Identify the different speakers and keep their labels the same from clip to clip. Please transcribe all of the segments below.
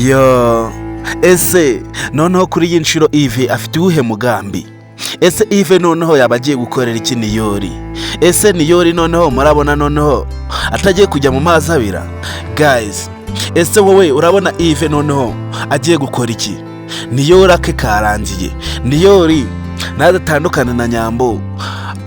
Speaker 1: Yo, ese noneho kuri iyi nshuro Yves afite uwuhe mugambi? Ese Yves noneho yaba agiye gukorera iki Niyori? Ese Niyori noneho murabona noneho atagiye kujya mu mazi abira? Guys, ese wowe urabona Yves noneho agiye gukora iki? Niyori ake karangiye. Niyori nadatandukana na Nyambo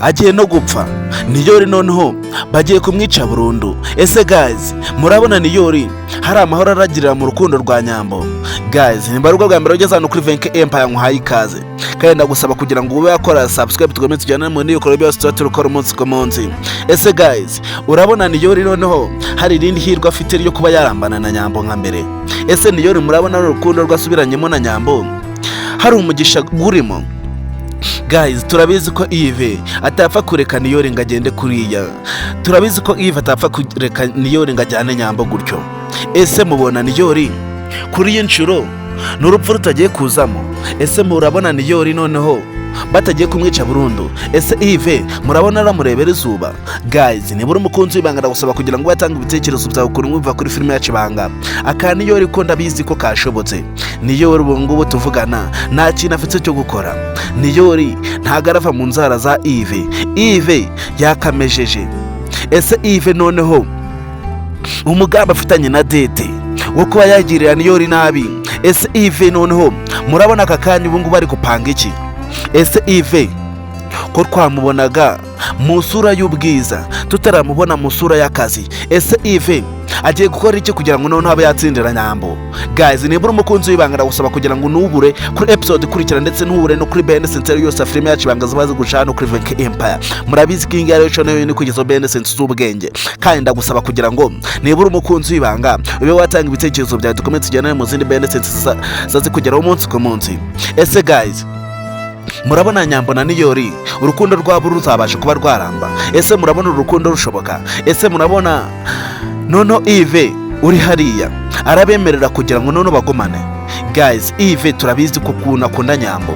Speaker 1: agiye no gupfa. Niyori noneho bagiye kumwica burundu. Ese guys, murabona Niyori hari amahoro aragirira mu rukundo rwa Nyambo? Guys, nimba ari ubwo bwa mbere ugeze hano kuri Venke Empire, nkuhaye ikaze kandi ndagusaba kugira ngo ube wakora subscribe, tugombe tujyane mu n'ibikorwa byose tuba turi gukora umunsi ku munsi. Ese guys, urabona Niyori noneho hari irindi hirwe afite ryo kuba yarambana na Nyambo nka mbere? Ese Niyori murabona urukundo rwasubiranyemo na Nyambo hari umugisha urimo? Guys, turabizi ko Yves atapfa kureka Niyori ngo agende kuriya. Turabizi ko Yves atapfa kureka Niyori ngo ajyane Nyambo gutyo. Ese mubona Niyori kuri iyi nshuro ni urupfu rutagiye kuzamo? Ese murabona Niyori noneho batagiye kumwica burundu? Ese Yves murabona aramurebera izuba? Guys, nibura umukunzi w'ibanga, ndagusaba kugira ngo utange ibitekerezo byawe ukuntu wumva kuri filime yacu Ibanga. Aka Niyori ko ndabizi ko kashobotse. Niyori ubu ngubu tuvugana nta kintu afite cyo gukora. Niyori ntago arava mu nzara za Yves. Yves yakamejeje. Ese Yves noneho umugambi afitanye na Dete wo kuba yagirira Niyori nabi, ese Yves noneho murabona aka kanya ubu ngubu ari gupanga iki? Ese Yves ko twamubonaga mu sura y'ubwiza, tutaramubona mu sura y'akazi, ese Yves agiye gukora iki kugira ngo noneho abe yatsindira Nyambo? Guys, nibura umukunzi w'ibanga, ndagusaba kugira ngo nubure kuri episode ikurikira, ndetse ntubure no kuri behind the scenes yose ya filime yacu Ibanga ziba ziguca hano kuri Venke Empire. Murabizi ko iyi ngiyi ariyo channel ni kugeza behind the scenes z'ubwenge, kandi ndagusaba kugira ngo nibura umukunzi w'ibanga ube watanga ibitekerezo byawe, dukomeze tujyane mu zindi behind the scenes ziza zikugeraho umunsi ku munsi. Ese guys, murabona Nyambo na Niyori urukundo rwabo ruzabasha kuba rwaramba? Ese murabona uru rukundo rushoboka? Ese murabona noneho Yves uri hariya arabemerera kugira ngo noneho bagumane? Guys, Yves turabizi ko ukuntu akunda Nyambo.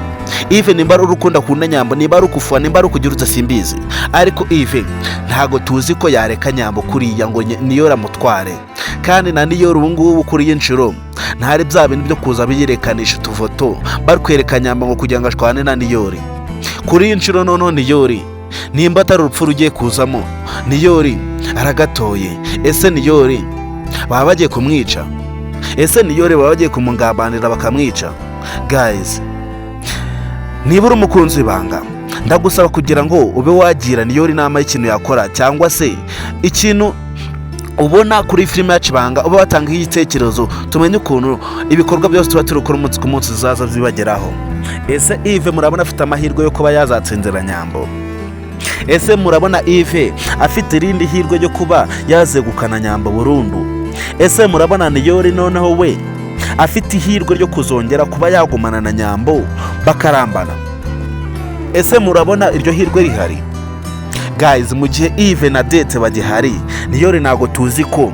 Speaker 1: Yves nimba ari urukundo akunda Nyambo, nimba ari ukufuha, nimba ari ukugira uza, simbizi, ariko Yves ntago tuzi ko yareka Nyambo kuriya ngo Niyori amutware. Kandi na Niyori ubu ngubu kuri iyi nshuro ntari bya bintu byo kuza biyerekanisha utuvoto bari kwereka Nyambo ngo kugira ngo ashwane na Niyori. Kuri iyi nshuro noneho Niyori nimba atari urupfu rugiye kuzamo, Niyori aragatoye. Ese Niyori baba bagiye kumwica? Ese Niyori baba bagiye kumugambanira bakamwica? Guys, niba uri umukunzi w'ibanga, ndagusaba kugira ngo ube wagira Niyori inama y'ikintu yakora, cyangwa se ikintu ubona kuri filime yacu Ibanga, ube watanga igitekerezo, tumenye ukuntu ibikorwa byose tuba turi gukora umunsi ku munsi zizaza zibageraho. Ese Yves murabona afite amahirwe yo kuba yazatsindira Nyambo? Ese murabona Yves afite irindi hirwe ryo kuba yazegukana Nyambo burundu? Ese murabona Niyori noneho we afite ihirwe ryo kuzongera kuba yagumana na Nyambo bakarambana? Ese murabona iryo hirwe rihari? Guys, mu gihe Yves na Dete bagihari, Niyori ntabwo tuzi ko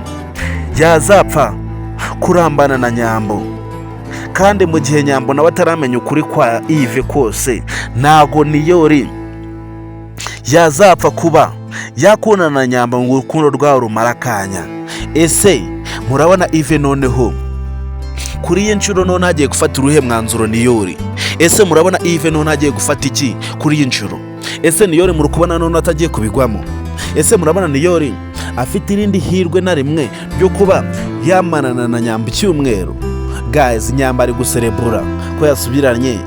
Speaker 1: yazapfa kurambana na Nyambo. Kandi mu gihe Nyambo nawe ataramenya ukuri kwa Yves kose, ntabwo Niyori yazapfa kuba yakundana na Nyambo ngo urukundo rwabo rumare akanya. Ese murabona Yves noneho kuri iyi nshuro none hagiye gufata uruhe mwanzuro Niyori? Ese murabona Yves none agiye gufata iki kuri iyi nshuro? Ese Niyori muri kubona none atagiye kubigwamo? Ese murabona Niyori afite irindi hirwe na rimwe ryo kuba yamanana na Nyambo icyumweru? Guys, Nyambo ari guserebura ko yasubiranye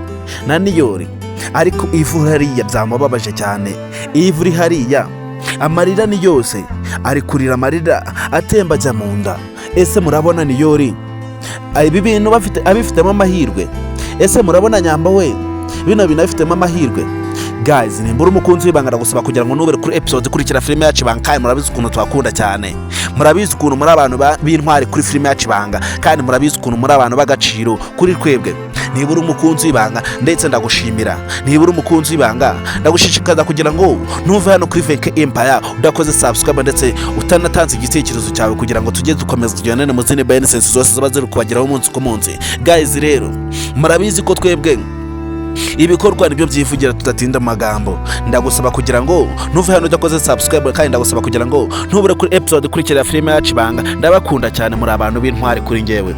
Speaker 1: na Niyori, ariko Yves uri hariya byamubabaje cyane. Yves uri hariya amarira ni yose, ari kurira amarira atemba ajya mu nda. Ese murabona Niyori ibi bintu bafite abifitemo amahirwe? Ese murabona Nyambo we bino bintu abifitemo amahirwe? Guys, nimbura umukunzi w'ibanga, ndagusaba kugira ngo nubere kuri episode ikurikira filime yacu Ibanga. Kandi murabizi ukuntu tuhakunda cyane, murabizi ukuntu muri abantu b'intwari kuri filime yacu Ibanga, kandi murabizi ukuntu muri abantu b'agaciro kuri twebwe. Niba uri umukunzi w'ibanga, ndetse ndagushimira. Niba uri umukunzi w'ibanga, ndagushishikaza kugira ngo ntuve hano kuri Venke Empire udakoze subscribe ndetse utanatanze igitekerezo cyawe, kugira ngo tujye dukomeza tugendane mu zindi behind zose ziba ziri kubageraho umunsi ku munsi. Guys, rero murabizi ko twebwe ibikorwa nibyo byivugira, tudatinda amagambo. Ndagusaba kugira ngo ntuve hano udakoze subscribe, kandi ndagusaba kugira ngo ntubure kuri episode ikurikira filime yacu Ibanga. Ndabakunda cyane, muri abantu b'intwari kuri njyewe.